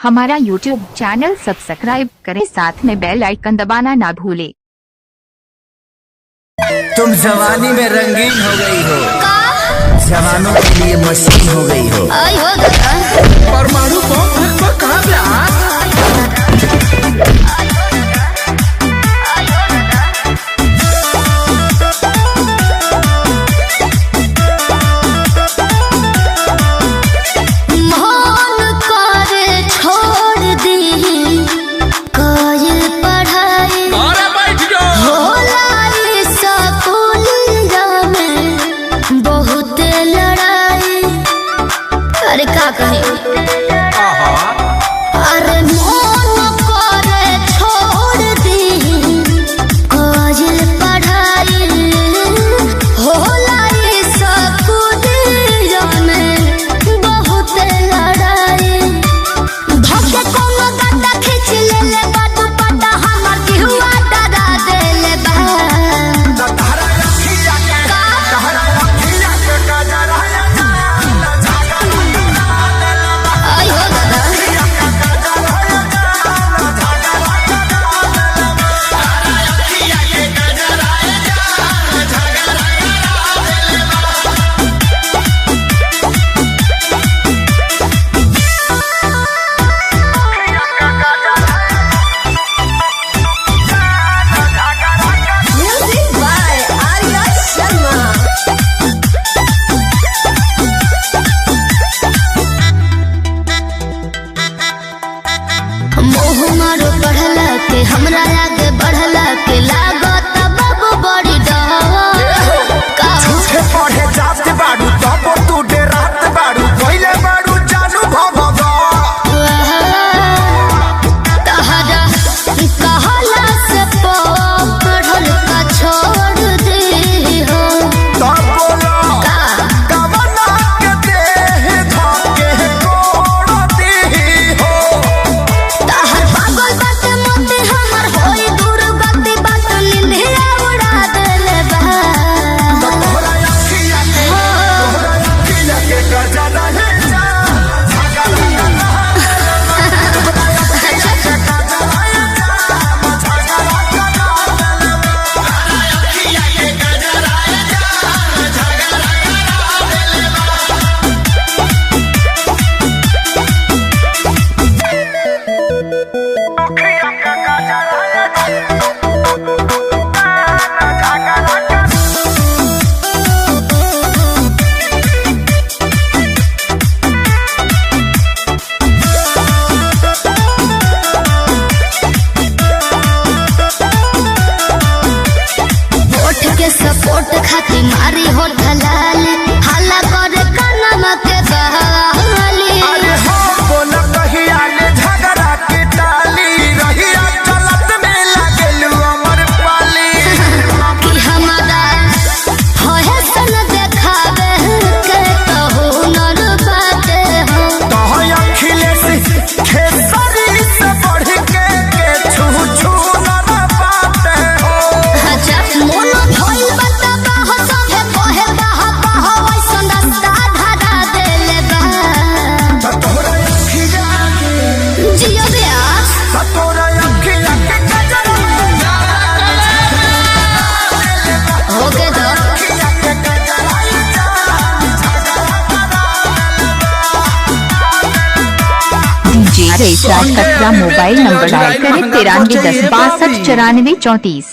हमारा YouTube channel subscribe करें, साथ में बेल आइकन दबाना ना भूलें। तुम जवानी में रंगीन हो गई हो, जवानों के लिए मशीन हो गई हो। आई हो दादा। परमाणु बम फेंकबा कहाँ बे? मन करे छोड़ दी कोई पढ़ाई। अरे बैठ जाओ। होला स्कूलिया में बहुत लड़ाई। अरे का कहे, अरे मन करे छोड़ दी कोई पढ़ाई। होला स्कूलिया में बहुत लड़ाई। धोके कोनो गाता खींच ले ले बाटू पता हमर केहुआ डरा देले बा। आई हो दादा। Music by Arya Sharma. मोह मारो पढ़ला के हमरा आगे बढ़ला के लागत बाबू बड़ी डर का। झूठे पढ़े जात बाड़ू तब तू डेरात बाड़ू, पहले बाड़ू जानू भव। तहरा कहला से पढ़ल का छोड़ दे हो। तब बोला का कवना के देह धोके कोड़ दी हो। तहर पागल बात मत हमर होई दुर्गति बात निंदिया उड़ा देले बा। तोहरा अखिया के, तोहरा अखिया के गजरा है जा, होठ के सपोर्ट खातिर मारी होठ लाल हाला करे कनमा के बहाली। अरे हो बोला कहिया ने झगड़ा के टाली, रहिया चलत में लागेलू अमर पाली। कि हमारा फैशन देखावे के तो हुनर बाटे हो। तोहर अखिलेश खेसरी से बढ़ के छू छू न बाटे हो। अच्छा मोनो धोइल बता बाह सभे कहे बाह बाह ऐसन रास्ता धरा देले बा। तोहरा अखिया के, जियो ब्यास। तोहरा अखिया के गजरा हो के दो। अखिया के गजरा। डीजे रेशराज कटरा मोबाइल नंबर डायल करें 93 10 62 94 34।